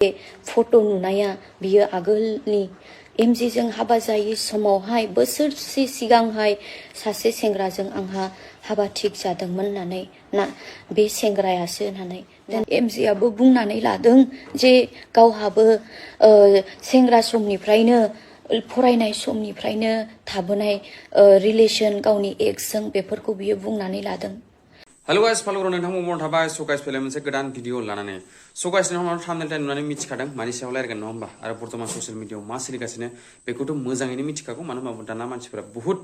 फट' नुनाया बियो आगोलनि एमजेजों हाबा जायै समावहाय बोसोरसे सिगांहाय सासे सेंग्राजों आंहा हाबा थिग जादोंमोन होननानै ना बे सेंग्रायासो होननानै एमजेआबो बुंनानै लादों जे गावहाबो सेंग्रा समनिफ्रायनो फरायनाय समनिफ्रायनो थाबोनाय रिलेशन गावनि एक्सजों बेफोरखौ बियो बुंनानै लादों। हेलो गाइस फॉलो करो नोंथां ममन थाबाय सो गाइस फैलाय मोनसे गोदान भिडिअ लानानै सो गाइस नोंथांमोना थाम्बनेल नुनानै मिथिखादों मानि सायाव रायलायगोन नङा होमबा आरो बर्तमान ससियेल मिडियायाव मा सोलिगासिनो बेखौथ' मोजाङैनो मिथिखागौ मानो होनबा दाना मानसिफोरा बहुत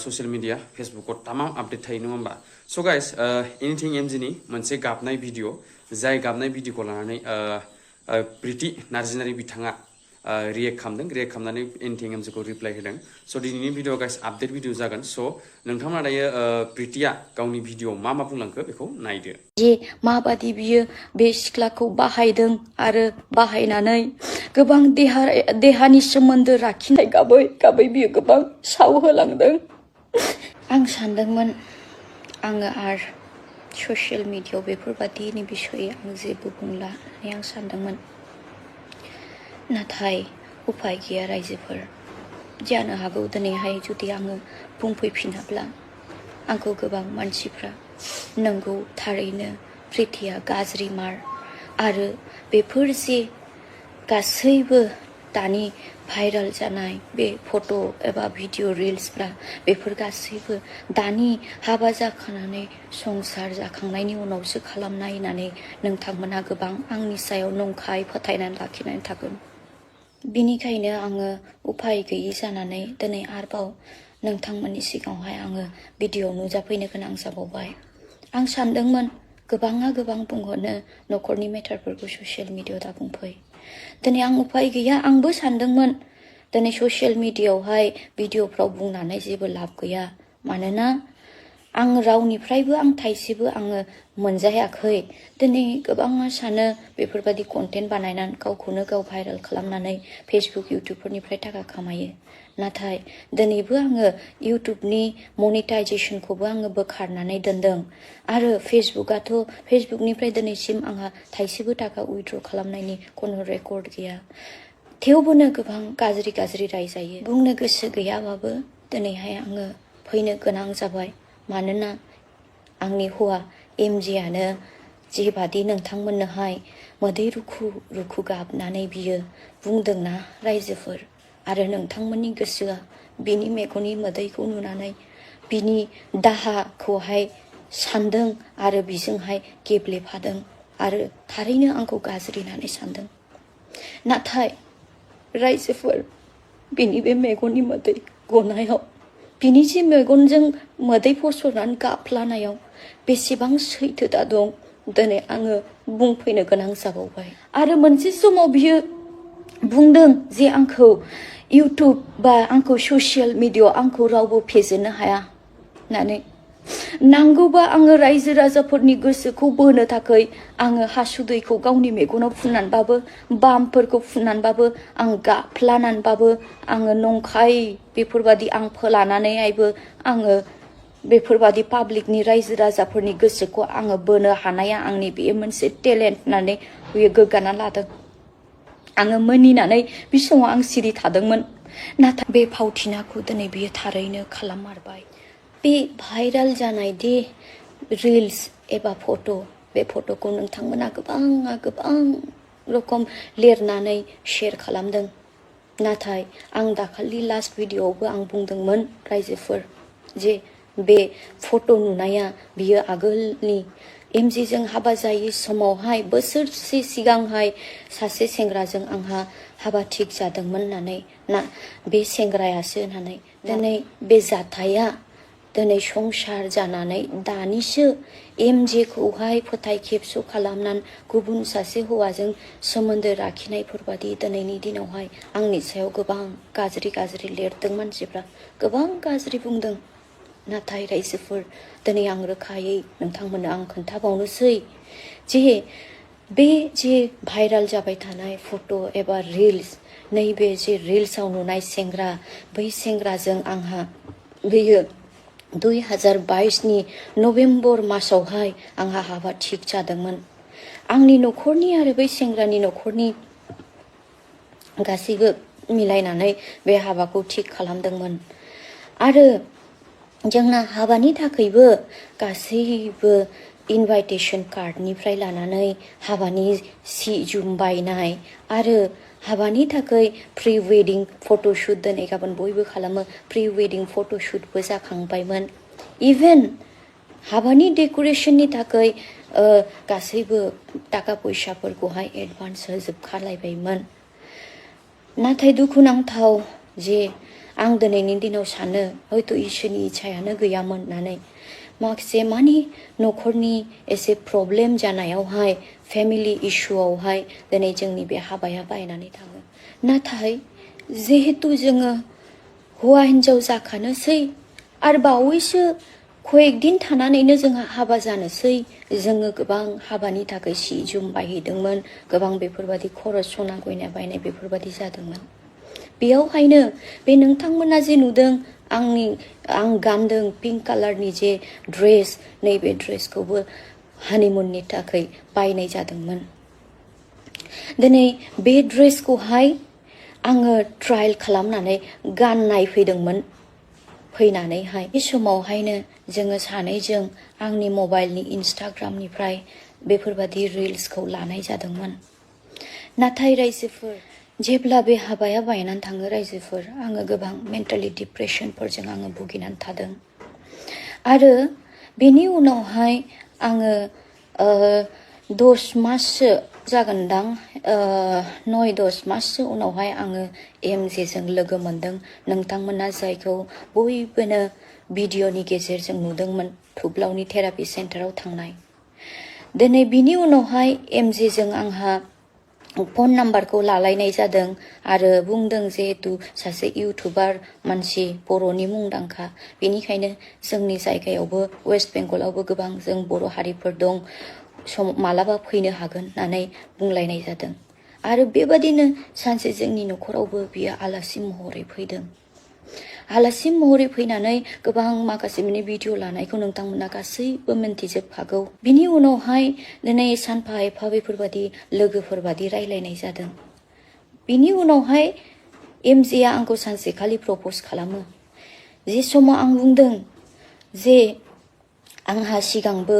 ससियेल मिडिया फेसबुकआव तमाम आपडेट थायो नङा होमबा सो गाइस एनिथिं एमजिनि मोनसे गाबनाय भिडिअ जाय गाबनाय भिडिअखौ लानानै प्रिति नार्जिनारी बिथाङा रिएक्ट खालामदों रिएक्ट खालामनानै एनिथिं एमजिखौ रिप्लाय होदों सो दिनैनि भिडिअ गाइस आपडेट भिडिअ जागोन सो नोंथांमोना दायो प्रितिया गावनि भिडिअ मा बुंलांखो बेखौ नायदो जे माबादि बियो बे सिख्लाखौ बाहायदों आरो बाहायनानै गोबां देहानि सोमोन्दो लाखिनाय गाबै गाबै बियो गोबां साव होलांदों। आं सानदोंमोन आङो आरो ससियेल मिडियायाव बेफोरबादिनि बिसयै आं जेबो बुंला होननानै आं सानदोंमोन नाथाय उपाय गैया रायजोफोर जानो हागौ दिनैहाय जुदि आङो बुंफैफिनाब्ला आंखौ गोबां मानसिफ्रा नंगौ थारैनो प्रितिया गाज्रि मार आरो बेफोर जे गासैबो दानि भाइराल जानाय बे फट' एबा भिडिअ रिल्सफ्रा बेफोर गासैबो दानि हाबा जाखानानै संसार जाखांनायनि उनावसो खालामनाय होननानै नोंथांमोना गोबां आंनि सायाव नंखाय फोथायनानै लाखिनानै थागोन। बिनिखायनो आङो उपाय गैयि जानानै दिनै आरोबाव नोंथांमोननि सिगाङावहाय आङो भिडिअ नुजाफैनो गोनां जाबावबाय। आं सानदोंमोन गोबाङा गोबां बुंहरनो न'खरनि मेटारफोरखौ ससियेल मिडियायाव दा बुंफै दिनै आं उपाय गैया आंबो सानदोंमोन दिनै ससियेल मिडियायावहाय भिडिअफ्राव बुंनानै जेबो लाब गैया मानोना आं रावनिफ्रायबो आं थाइसेबो आङो मोनजायाखै दिनै गोबाङा सानो बेफोरबायदि कन्टेन्ट बानायनानै गावखौनो गाव भाइरेल खालामनानै फेसबुक इउटुबफोरनिफ्राय थाखा खामायो नाथाय दिनैबो आङो इउटुबनि मनिटाइजेसनखौबो आङो बोखारनानै दोनदों आरो फेसबुकआथ' फेसबुकनिफ्राय दिनैसिम आंहा थाइसेबो थाखा उइथड्र खालामनायनि कोनो रेकर्ड गैया थेवबोनो गोबां गाज्रि रायजायो बुंनो गोसो गैयाबाबो दिनैहाय आङो फैनो गोनां जाबाय मानोना आंनि हौवा एमजेआनो जेबादि नोंथांमोननोहाय मोदै रुखु गाबनानै बियो बुंदोंना रायजोफोर आरो नोंथांमोननि गोसोआ बिनि मेगननि मोदैखौ नुनानै बिनि दाहाखौहाय सानदों आरो बिजोंहाय गेब्लेफादों आरो थारैनो आंखौ गाज्रि होननानै सानदों नाथाय रायजोफोर बिनि बे मेगननि मोदै गनायाव बिनि जे मेगनजों मोदै फसरनानै गाफ्लानायाव बेसेबां सैथोता दं दिनै आङो बुंफैनो गोनां जाबावबाय आरो मोनसे समाव बियो बुंदों जे आंखौ इउटुब बा आंखौ ससियेल मिडियायाव आंखौ रावबो फेजेननो हाया होननानै नांगौबा आङो रायजो राजाफोरनि गोसोखौ बोनो थाखाय आङो हासुदैखौ गावनि मेगनाव फुननानैबाबो बामफोरखौ फुननानैबाबो आं गाफ्लानानैबाबो आङो नंखाय बेफोरबादि आं फोलानानैहायबो आङो बेफोरबादि पाब्लिकनि रायजो राजाफोरनि गोसोखौ आङो बोनो हानाया आंनि बेयो मोनसे टेलेन्ट होननानै बियो गोग्गाना लादों। आङो मिनिनानै बे समाव आं सिरि थादोंमोन नाथाय बे फावथिनाखौ दिनै बियो थारैनो खालाममारबाय। बे भाइराल जानाय दि रिल्स एबा फट' बे फट'खौ नोंथांमोना गोबां रोखोम लिरनानै शेयार खालामदों नाथाय आं दाखालि लास्ट भिडिअआवबो आं बुंदोंमोन रायजोफोर जे बे फट' नुनाया बियो आगोलनि एमजेजों हाबा जायै समावहाय बोसोरसे सिगांहाय सासे सेंग्राजों आंहा हाबा थिग जादोंमोन होननानै ना बे सेंग्रायासो होननानै दिनै बे जाथाया दिनै संसार जानानै दानिसो एमजेखौहाय फोथाय खेबस' खालामनानै गुबुन सासे हौवाजों सोमोन्दो लाखिनायफोरबादि दिनैनि दिनावहाय आंनि सायाव गोबां गाज्रि लिरदों मानसिफ्रा गोबां गाज्रि बुंदों नाथाय रायजोफोर दिनै आं रोखायै नोंथांमोननो आं खोन्थाबावनोसै जे बे जे भाइराल जाबाय थानाय फट' एबा रिल्स नैबे जे रिल्सआव नुनाय सेंग्रा बै सेंग्राजों आंहा बेयो 2022नि नभेम्बर मासावहाय आंहा हाबा थिग जादोंमोन। आंनि न'खरनि आरो बै सेंग्रानि न'खरनि गासैबो मिलायनानै बे हाबाखौ थिग खालामदोंमोन आरो जोंना हाबानि थाखायबो गासैबो इनभाइटेशन कार्डनिफ्राय लानानै हाबानि सि जुम बायनाय आरो हाबानि थाखाय प्रि वेडिं फट'शुट दिनै गाबोन बयबो खालामो प्रि वेडिं फट'शुटबो जाखांबायमोन इभेन हाबानि डेक'रेशननि थाखाय गासैबो थाखा फैसाफोरखौहाय एडभान्स होजोबखालायबायमोन नाथाय दुखुनांथाव जे आं दिनैनि दिनाव सानो हयथ' इसोरनि इच्छायानो गैयामोन होननानै माखासे मानि न'खरनि एसे प्रब्लेम जानायावहाय फेमिलि इस्युआवहाय दिनै जोंनि बे हाबाया बायनानै थाङो नाथाय जिहेतु जोङो हौवा हिन्जाव जाखानोसै आरो बावैसो कয়েक दिन थानानैनो जोंहा हाबा जानोसै जोङो गोबां हाबानि थाखाय सि जुम बायहैदोंमोन गोबां बेफोरबायदि खरस सना गयना बायनाय बेफोरबायदि जादोंमोन बेयावहायनो बे नोंथांमोना जे नुदों आं गानदों पिंक कालारनि जे ड्रेस नैबे ड्रेसखौबो हानिमुननि थाखाय बायनाय जादोंमोन दिनै बे ड्रेसखौहाय आङो ट्रायल खालामनानै गाननाय फैदोंमोन फैनानैहाय बे समावहायनो जोङो सानैजों आंनि मबाइलनि इन्स्टाग्रामनिफ्राय बेफोरबायदि रिल्सखौ लानाय जादोंमोन नाथाय रायजोफोर जेब्ला बे हाबाया बायनानै थाङो रायजोफोर आङो गोबां मेन्टेलि डिप्रेसनफोरजों आङो भुगिनानै थादों आरो बेनि उनावहाय आङो 10 माससो जागोनदां 9-10 माससो उनावहाय आङो एमजेजों लोगो मोनदों नोंथांमोना जायखौ बयबोनो भिडिअनि गेजेरजों नुदोंमोन थुब्लावनि थेरापि सेन्टाराव थांनाय दिनै बिनि उनावहाय एमजेजों आंहा फन नाम्बारखौ लालायनाय जादों आरो बुंदों जिहेतु सासे इउटुबार मानसि बर'नि मुंदांखा बेनिखायनो जोंनि जायगायावबो वेस्ट बेंगलावबो गोबां जों बर' हारिफोर दं मालाबा फैनो हागोन होननानै बुंलायनाय जादों आरो बेबादिनो सानसे जोंनि न'खरावबो बियो आलासि महरै फैदों आलासि महरै फैनानै गोबां माखासे मिनि भिडिअ लानायखौ नोंथांमोना गासैबो मिन्थिजोबखागौ बिनि उनावहाय दिनै सानफा एफा बेफोरबादि लोगोफोरबादि रायलायनाय जादों बिनि उनावहाय एमजेआ आंखौ सानसेखालि प्रप'ज खालामो जे समाव आं बुंदों जे आंहा सिगांबो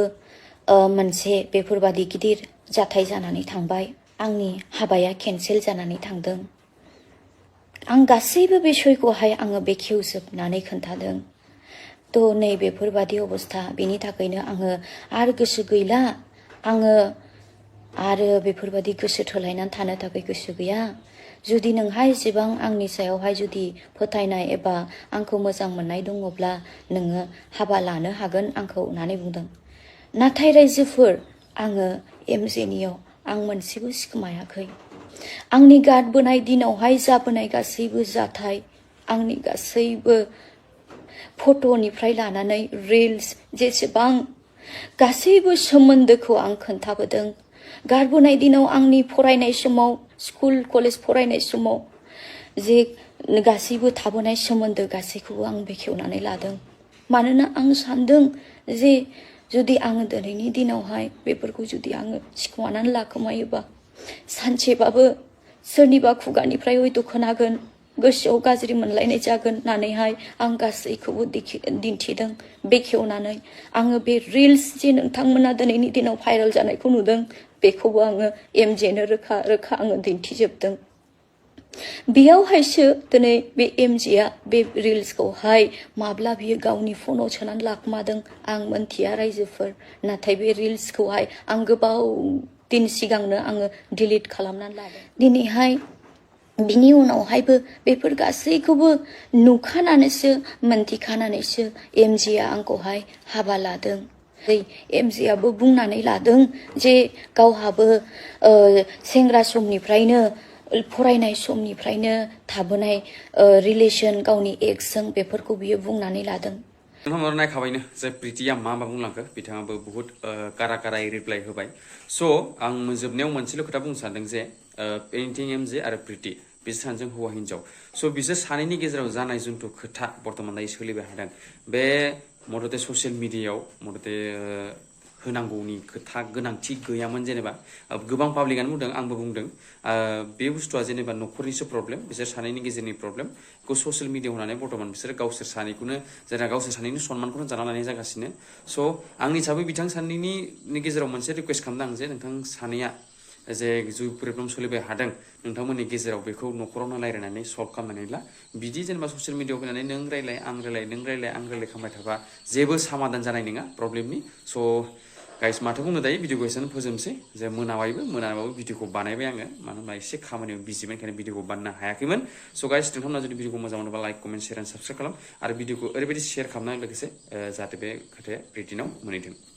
मोनसे बेफोरबादि गिदिर जाथाय जानानै थांबाय आंनि हाबाया केन्सेल जानानै थांदों आं गासैबो बिसयखौहाय आङो बेखेवजोबनानै खोन्थादों थ' नै बेफोरबादि अबस्था बेनि थाखायनो आङो आरो गोसो गैला आङो आरो बेफोरबादि गोसो थोलायनानै थानो थाखाय गोसो गैया जुदि नोंहा एसेबां आंनि सायावहाय जुदि फोथायनाय एबा आंखौ मोजां मोननाय दङब्ला नोङो हाबा लानो हागोन आंखौ होननानै बुंदों नाथाय रायजोफोर आङो एमजेनियाव आं मोनसेबो सिखोमायाखै आंनि गारबोनाय दिनावहाय जाबोनाय गासैबो जाथाय आंनि गासैबो फट'निफ्राय लानानै रिल्स जेसेबां गासैबो सोमोन्दोखौ आं खोन्थाबोदों गारबोनाय दिनाव आंनि फरायनाय समाव स्कुल कलेज फरायनाय समाव जे गासैबो थाबोनाय सोमोन्दो गासैखौबो आं बेखेवनानै लादों मानोना आं सानदों जे जुदि आङो दिनैनि दिनावहाय बेफोरखौ जुदि आङो सिखोमानानै लाखोमायोबा सानसेबाबो सोरनिबा खुगानिफ्राय हयथ' खोनागोन गोसोआव गाज्रि मोनलायनाय जागोन होननानैहाय आं गासैखौबो दिन्थिदों बेखेवनानै आङो बे रिल्स जे नोंथांमोना दिनैनि दिनाव भाइरेल जानायखौ नुदों बेखौबो आङो एमजेनो रोखा रोखा आङो दिन्थिजोबदों बेयावहायसो दिनै बे एमजेआ बे रिल्सखौहाय माब्ला बियो गावनि फनाव सोनानै लाखोमादों आं मोनथिया रायजोफोर नाथाय बे रिल्सखौहाय आं गोबाव दिन सिगांनो आङो डिलिट खालामनानै लादों दिनैहाय बिनि उनावहायबो बेफोर गासैखौबो नुखानानैसो मोनथिखानानैसो एमजेआ आंखौहाय हाबा लादों एमजेआबो बुंनानै लादों जे गावहाबो सेंग्रा समनिफ्रायनो फरायनाय समनिफ्रायनो थाबोनाय रिलेसन गावनि एक्सजों बेफोरखौ बियो बुंनानै लादों नोंथांमोना नायखाबायनो जे प्रिटिया मा बुंलांखो बिथाङाबो बुहुत काराकारायै रिप्लाइ होबाय स' आं जोबनायाव मोनसेल' खोथा बुंनो सानदों जे पेइन्टिं एमजे आरो प्रिटि बिसोर सानैजों हौवा हिन्जाव स' बिसोर सानैनि गेजेराव जानाय जिथु खोथा बर्थमान दायो सोलिबाय थादों बे मथथे ससियेल मिडियायाव मथथे होनांगौनि खोथा गोनांथि गैयामोन जेनेबा गोबां पाब्लिकआनो बुंदों आंबो बुंदों बे बुस्थुआ जेनेबा न'खरनिसो प्रब्लेम बिसोर सानैनि गेजेरनि प्रब्लेम बेखौ ससियेल मिडियाआव होनानै बर्थमान बिसोर गावसोर सानैखौनो जेनेबा गावसोर सानैनि सन्मानखौनो जाना लानाय जागासिनो स' आंनि हिसाबै बिथां सानैनि गेजेराव मोनसे रिकुवेस्ट खालामदों आं जे नोंथां सानैया जे जि प्रब्लेम सोलिबाय हादों नोंथांमोननि गेजेराव बेखौ न'खरावनो रायलायनानै सल्भ खालामनानै ला बिदि जेनेबा ससियेल मिडियाआव फैनानै नों रायलाय आं रायलाय नों रायलाय आं रायलाय खालामबाय थाबा जेबो समाधान जानाय नङा प्रब्लेमनि स' गाइस माथो बुंनो दायो भिडिअखौ एसेनो फोजोबनोसै जे मोनाबाबो भिडिअखौ बानायबाय आङो मानो होनबा एसे खामानियाव बिजिमोन ओंखायनो भिडिअखौ बानायनो हायाखैमोन स' गाइस नोंथांमोना जुदि भिडिअखौ मोजां मोनोबा like comment share and subscribe खालाम आरो भिडिअखौ ओरैबायदि शेयार खालामनाय लोगोसे जाहाथे बे खोथाया प्रिटिनाव मोनहैथों